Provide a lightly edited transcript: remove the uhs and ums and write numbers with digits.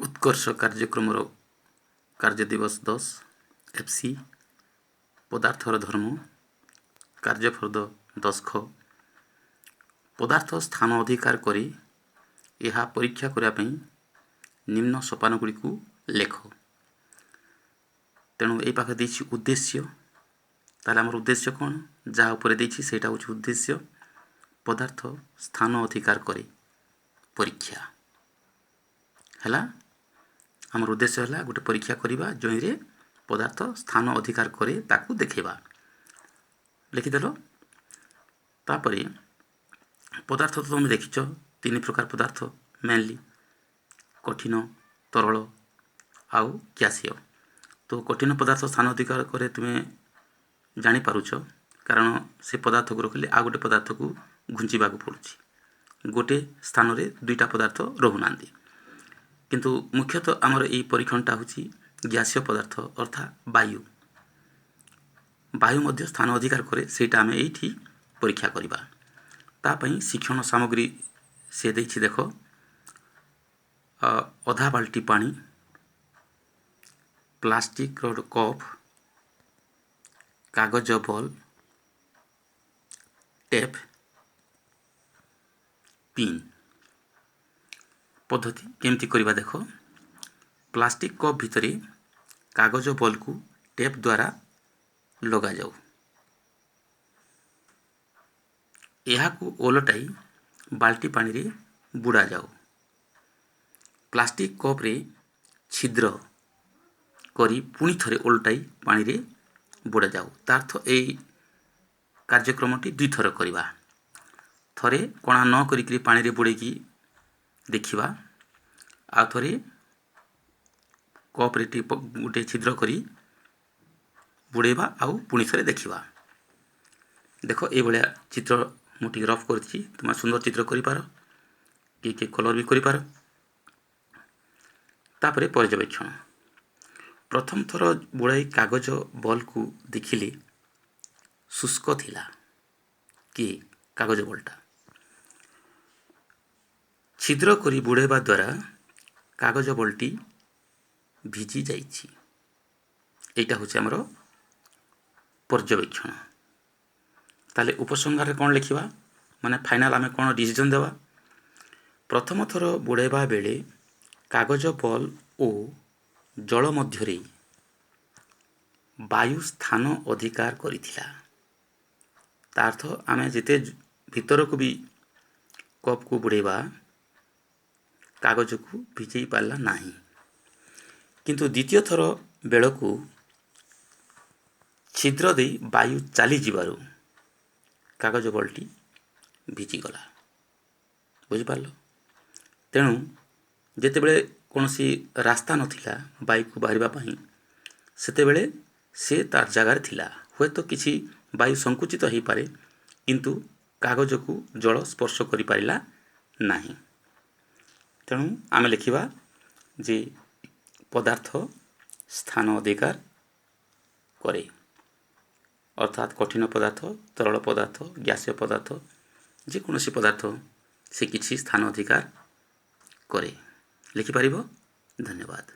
ଉତ୍କର୍ଷ କାର୍ଯ୍ୟକ୍ରମର କାର୍ଯ୍ୟ ଦିବସ 10 FC, ପଦାର୍ଥର ଧର୍ମ, କାର୍ଯ୍ୟଫର୍ଦ୍ଦ 10 ଖ। ପଦାର୍ଥ ସ୍ଥାନ ଅଧିକାର କରି ଏହା ପରୀକ୍ଷା କରିବା ପାଇଁ ନିମ୍ନ ସୋପାନ ଗୁଡ଼ିକୁ ଲେଖ। ତେଣୁ ଏଇ ପାଖରେ ଦେଇଛି ଉଦ୍ଦେଶ୍ୟ। ତାହେଲେ ଆମର ଉଦ୍ଦେଶ୍ୟ କ'ଣ? ଯାହା ଉପରେ ଦେଇଛି ସେଇଟା ହେଉଛି ଉଦ୍ଦେଶ୍ୟ। ପଦାର୍ଥ ସ୍ଥାନ ଅଧିକାର କରେ ପରୀକ୍ଷା ହେଲା। ଆମର ଉଦ୍ଦେଶ୍ୟ ହେଲା ଗୋଟେ ପରୀକ୍ଷା କରିବା, ଯେଉଁରେ ପଦାର୍ଥ ସ୍ଥାନ ଅଧିକାର କରେ ତାକୁ ଦେଖେଇବା। ଲେଖିଦେଲ। ତାପରେ ପଦାର୍ଥ ତ ତୁମେ ଦେଖିଛ, ତିନି ପ୍ରକାର ପଦାର୍ଥ ମେନଲି, କଠିନ, ତରଳ ଆଉ ଗ୍ୟାସୀୟ। ତ କଠିନ ପଦାର୍ଥ ସ୍ଥାନ ଅଧିକାର କରେ ତୁମେ ଜାଣିପାରୁଛ, କାରଣ ସେ ପଦାର୍ଥକୁ ରଖିଲେ ଆଉ ଗୋଟେ ପଦାର୍ଥକୁ ଘୁଞ୍ଚିବାକୁ ପଡ଼ୁଛି। ଗୋଟେ ସ୍ଥାନରେ ଦୁଇଟା ପଦାର୍ଥ ରହୁନାହାନ୍ତି। କିନ୍ତୁ ମୁଖ୍ୟତଃ ଆମର ଏଇ ପରୀକ୍ଷଣଟା ହେଉଛି ଗ୍ୟାସୀୟ ପଦାର୍ଥ, ଅର୍ଥାତ୍ ବାୟୁ। ବାୟୁ ମଧ୍ୟ ସ୍ଥାନ ଅଧିକାର କରେ, ସେଇଟା ଆମେ ଏଇଠି ପରୀକ୍ଷା କରିବା। ତା ପାଇଁ ଶିକ୍ଷଣ ସାମଗ୍ରୀ ସେ ଦେଇଛି, ଦେଖ। ଅଧା ବାଲ୍ଟି ପାଣି, ପ୍ଲାଷ୍ଟିକ୍ର କପ୍, କାଗଜ ବଲ୍, ଟେପ୍, ପିନ୍। ପଦ୍ଧତି କେମିତି କରିବା ଦେଖ। ପ୍ଲାଷ୍ଟିକ୍ କପ୍ ଭିତରେ କାଗଜ ବଲ୍କୁ ଟେପ୍ ଦ୍ୱାରା ଲଗାଯାଉ। ଏହାକୁ ଓଲଟାଇ ବାଲ୍ଟି ପାଣିରେ ବୁଡ଼ାଯାଉ। ପ୍ଲାଷ୍ଟିକ୍ କପ୍ରେ ଛିଦ୍ର କରି ପୁଣି ଥରେ ଓଲଟାଇ ପାଣିରେ ବୁଡ଼ାଯାଉ। ତା ଅର୍ଥ ଏଇ କାର୍ଯ୍ୟକ୍ରମଟି ଦୁଇଥର କରିବା। ଥରେ କଣା ନ କରିକିରି ପାଣିରେ ବୁଡ଼େଇକି ଦେଖିବା, ଆଉ ଥରେ କପ୍ରେ ଟିକେ ଗୋଟେ ଛିଦ୍ର କରି ବୁଡ଼େଇବା ଆଉ ପୁଣି ଥରେ ଦେଖିବା। ଦେଖ, ଏଇଭଳିଆ ଚିତ୍ର ମୁଁ ଟିକେ ରଫ୍ କରିଛି। ତୁମେ ସୁନ୍ଦର ଚିତ୍ର କରିପାର, କିଏ କିଏ କଲର୍ ବି କରିପାର। ତାପରେ ପର୍ଯ୍ୟବେକ୍ଷଣ। ପ୍ରଥମ ଥର ବୁଡ଼ାଇ କାଗଜ ବଲ୍କୁ ଦେଖିଲେ ଶୁଷ୍କ ଥିଲା କିଏ କାଗଜ ବଲ୍ଟା। ଛିଦ୍ର କରି ବୁଡ଼ାଇବା ଦ୍ୱାରା କାଗଜ ବଲ୍ଟି ଭିଜି ଯାଇଛି। ଏଇଟା ହେଉଛି ଆମର ପର୍ଯ୍ୟବେକ୍ଷଣ। ତାହେଲେ ଉପସଂହାରରେ କ'ଣ ଲେଖିବା, ମାନେ ଫାଇନାଲ୍ ଆମେ କ'ଣ ଡିସିଜନ୍ ଦେବା? ପ୍ରଥମ ଥର ବୁଡ଼ାଇବା ବେଳେ କାଗଜ ବଲ୍ ଓ ଜଳ ମଧ୍ୟରେ ବାୟୁ ସ୍ଥାନ ଅଧିକାର କରିଥିଲା। ତା ଅର୍ଥ ଆମେ ଯେତେ ଭିତରକୁ ବି କପ୍କୁ ବୁଡ଼େଇବା, କାଗଜକୁ ଭିଜେଇ ପାରିଲା ନାହିଁ। କିନ୍ତୁ ଦ୍ୱିତୀୟ ଥର ବେଳକୁ ଛିଦ୍ର ଦେଇ ବାୟୁ ଚାଲିଯିବାରୁ କାଗଜ ବଲ୍ଟି ଭିଜିଗଲା। ବୁଝିପାରିଲ? ତେଣୁ ଯେତେବେଳେ କୌଣସି ରାସ୍ତା ନଥିଲା ବାୟୁକୁ ବାହାରିବା ପାଇଁ, ସେତେବେଳେ ସେ ତାର ଜାଗାରେ ଥିଲା। ହୁଏତ କିଛି ବାୟୁ ସଙ୍କୁଚିତ ହେଇପାରେ, କିନ୍ତୁ କାଗଜକୁ ଜଳ ସ୍ପର୍ଶ କରିପାରିଲା ନାହିଁ। ତେଣୁ ଆମେ ଲେଖିବା ଯେ ପଦାର୍ଥ ସ୍ଥାନ ଅଧିକାର କରେ, ଅର୍ଥାତ୍ କଠିନ ପଦାର୍ଥ, ତରଳ ପଦାର୍ଥ, ଗ୍ୟାସୀୟ ପଦାର୍ଥ, ଯେକୌଣସି ପଦାର୍ଥ ସେ କିଛି ସ୍ଥାନ ଅଧିକାର କରେ। ଲେଖିପାରିବ। ଧନ୍ୟବାଦ।